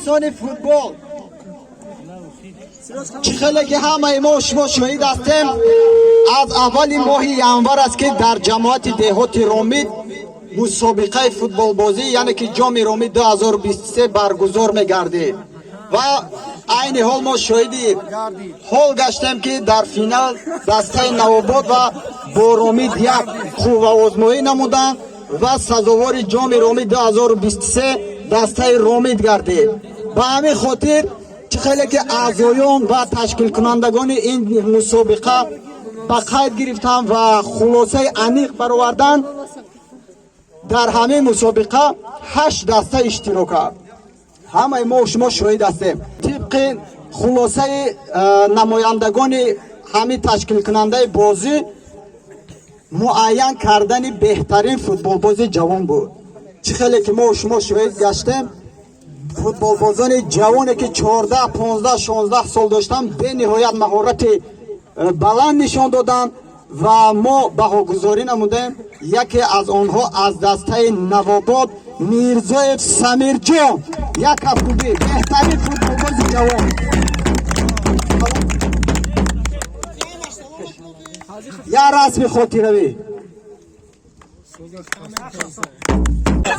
Мухлисони футбол, чӣ хеле ки ҳамаи мо шумо шоҳид ҳастем, аз аввали моҳи январ аст, ки дар ҷамоати деҳоти Ромит мусобиқаи футболбозӣ, яъне ки ҷоми Ромит 2023 баргузор мегардид ва айни ҳол мо шоҳиди ҳол гаштем, ки дар финал дастаи Навобод ва бо Ромит як қувваозмоӣ намуданд ва сазовори ҷоми Ромит 2023 дастаи Ромит гардид. Ба ҳамин хотир, чӣ хеле ки аъзоён ва ташкилкунандагони ин мусобиқа ба қайд гирифтанд ва хулосаи аниқ бароварданд, дар ҳамин мусобиқа ҳашт даста иштирок кард. Ҳамаи мо шумо шоҳид ҳастем. Тибқи хулосаи намояндагони ҳамин ташкилкунандаи бозӣ, муайян кардани беҳтарин футболбози ҷавон буд. Чӣ хеле ки мо шумо шоҳид гаштем, футболбозони ҷавоне, ки 14, 15, 16 сол доштанд, бениҳоят маҳорати баланд нишон доданд ва мо баҳогузорӣ намудем. Яке аз онҳо аз дастаи Навобод Мирзоев Самирҷон, як кафкубӣ, беҳтарин футболбози ҷавон. Як расми хотиравӣ.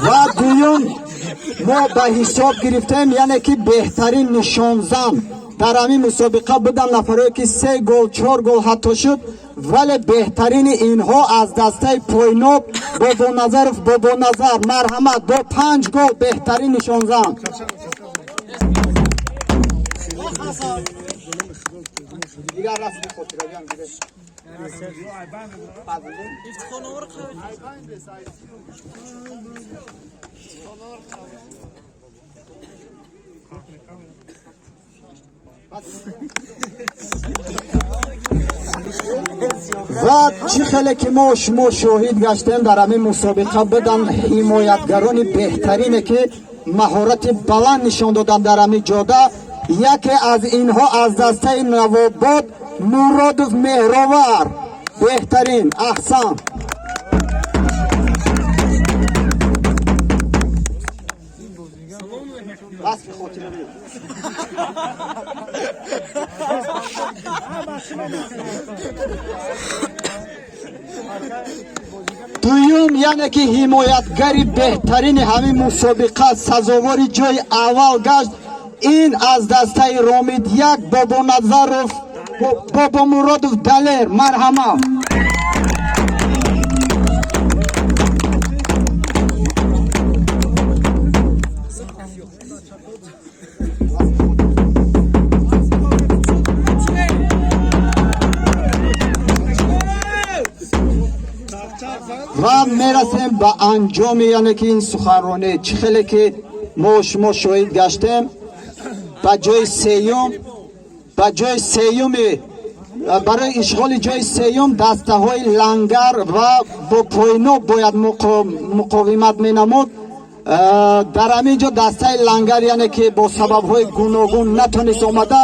Ва дуюм мо ба ҳисоб гирифтем, яъне ки беҳтарин нишонзан дар ҳамин мусобиқа буданд нафарое, ки се гол, чор гол ҳатто шуд, вале беҳтарини инҳо аз дастаи Пойноб Бобоназаров Бобоназар, марҳамат, бо панҷ гол беҳтарин нишонзан. Дигар расми хотиравиам гирифт. Ва чӣ хеле ки мо шумо шоҳид гаштем, дар ҳамин мусобиқа буданд ҳимоятгарони беҳтарине, ки маҳорати баланд нишон доданд дар ҳамин ҷода. Яке аз инҳо аз дастаи Навобод Муродов Меҳровар, беҳтарин, аҳсан. Расми хотиравӣ. Дуюм, яъне ки ҳимоятгари беҳтарини ҳамин мусобиқа сазовори ҷои аввал гашт. Ин аз дастаи Ромит як Бобоназаров Бобомуродов Далер, марҳамат. Ва мерасем ба анҷоми, яъне ки ин суханронӣ. Чӣ хеле ки мо шумо шоҳид гаштем, ба ҷои сеюм, ба ҷои сеюми, барои ишғоли ҷои сеюм дастаҳои Лангар ва бо Пойноб бояд муқовимат менамуд. Дар ҳамин ҷо дастаи Лангар, яъне ки бо сабабҳои гуногун натонист омада,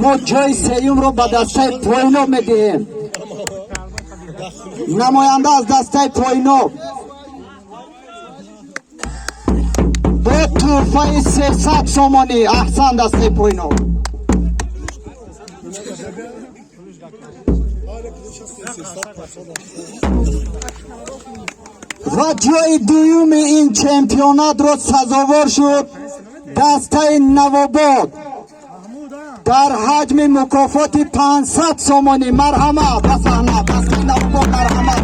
мо ҷои сеюмро ба дастаи Пойноб медиҳем. Намоянда аз дастаи Пойноб бо тӯҳфаи 300 сомонӣ. Аҳсан, дастаи Пойноб. Ва ҷои дуюми ин чемпионатро сазовор шуд дастаи Навобод дар ҳаҷми мукофоти 500 сомонӣ. Марҳамат, ба саҳна, дастаи Навобод, марҳамат.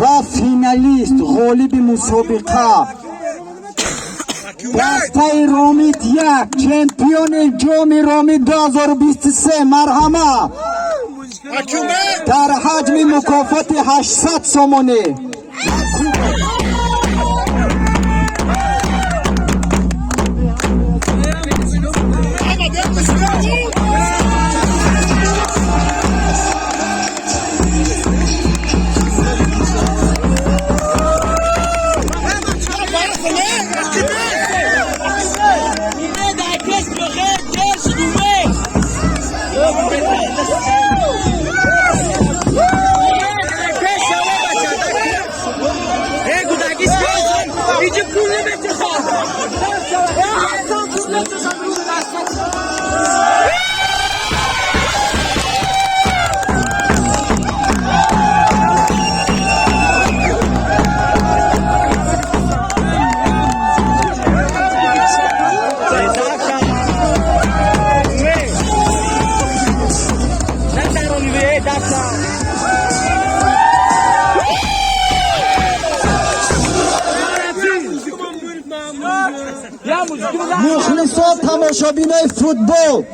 Ва финалист, ғолиби мусобиқа дастаи Ромит як, чемпиони ҷоми Ромит 2023, марҳамат, дар ҳаҷми мукофоти 800 сомонӣ. Мухлисон, тамошобинои футбол.